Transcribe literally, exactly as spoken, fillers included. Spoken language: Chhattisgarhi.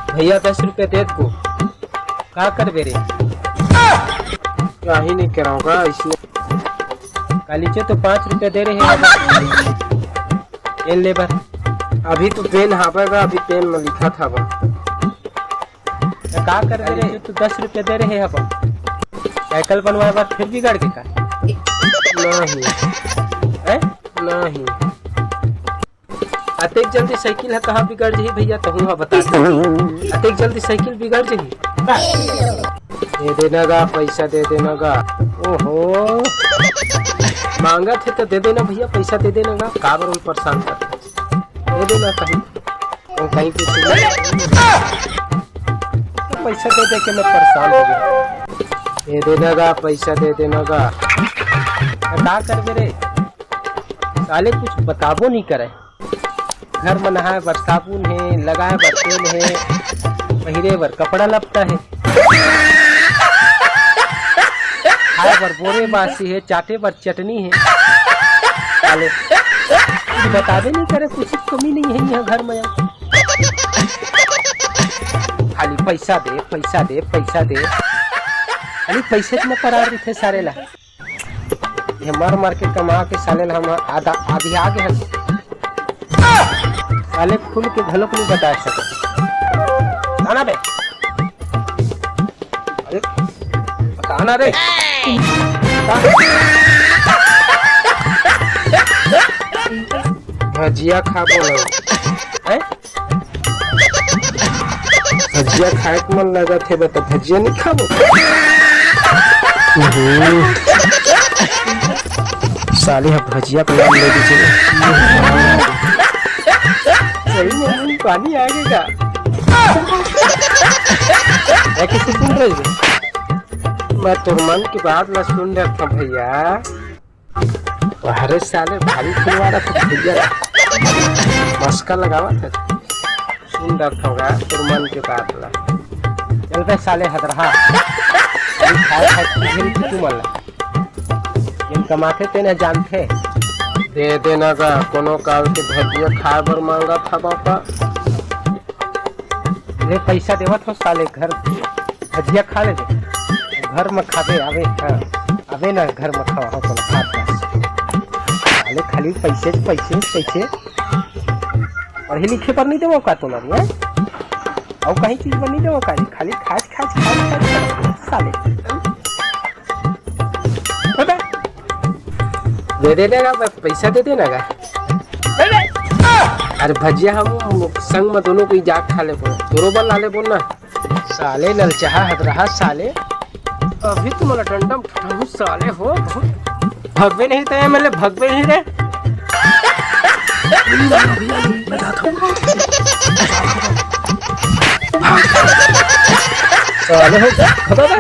भैया, दस रुपया दे दो। का करबे रे? काही नहीं कराऊंगा इसने। कालीचो तो पाँच रुपया दे रहे हैं। पेन ले बर। अभी तो पेन हावेगा, अभी पेन में लिखा था बा। तो का करबे रे? कालीचो तो दस रुपया दे रहे हैं अपन। साइकिल बनवाए बर फिर बिगड़ के का? नहीं। हैं? नहीं। अतेक जल्दी साइकिल ह कहाँ बिगड़ जही भैया, तहूँ ह बता दे। अतेक जल्दी साइकिल बिगड़ जही। दे देना गा, पैसा दे देना गा। ओहो, मांगत हे तो दे देना भैया, पैसा दे देना गा। काबर उन परेशान करते, दे देना कहीं, वो कहीं कुछ नहीं। पैसा दे दे के मैं परेशान हो गया। दे देना गा, पैसा दे देना गा। का करबे रे, साले कुछ बताबो नहीं करे। घर म नहाए बर साबुन हे, लगाए बर तेल हे, पहिरे बर कपड़ा लत्ता हे, खाए बर बोरे बासी हे, चाटे बर चटनी हे। साले कुछ बताबे नहीं करे, कुछ कमी नहीं हे यहाँ घर म। खाली पैसा दे, पैसा दे, पैसा दे, खाली पैसे में परार रहिथे सारे ला। ये मार मार के कमा के साले ला हम आधा, आधी आगे हन। साले खुल के घलोक नहीं बता सकत। बता ना बे। अरे, बता ना रे। भजिया खाबो ना। हैं? भजिया खाए के मन लगत हे, बता, भजिया नहीं खाबो? हम्म। साले ह भजिया के नाम ले दीजिए। सही में मुंह पानी आ गया। ए, किसी सुन रही है? मैं तोर मन की बात ला सुन रहा था भैया। अरे साले भारी खिलवाड़ हे भैया, मस्का लगावत हे। सुन रखा होगा तोर मन के बात ला। चल बे साले हदरहा, अभी खाए खाए तुझे तू मन ला। जेन कमाथे तेने जानथे। दे देना गा, कोनो काल के भजिया खाए बर मांगत हवा का। ले पैसा देवत हो साले, घर भजिया खा ले दे। घर में खाबे, आवे, हाँ, आवे ना घर में खावा हो, कोनो खात ना। साले खाली पैसे, पैसे, पैसे। पढ़े लिखे पर नहीं देवो का तुम अभी, हैं? और कहीं चीज पर नहीं देवो का? खाली खाच, खाच, खाच, खाच, खाच, साले। दे दे देगा, बस पैसा दे देना का। अरे भजिया हम संग में दोनों कोई जाके खा लेबो, तोरो बर ला लेबो ना। साले ललचाहा हदरहा साले। अभी तो मोला डंडम ठठाहू साले हो। भगबे नहीं तो एमएलए भगबे नहीं रे। साले हो, खबर है?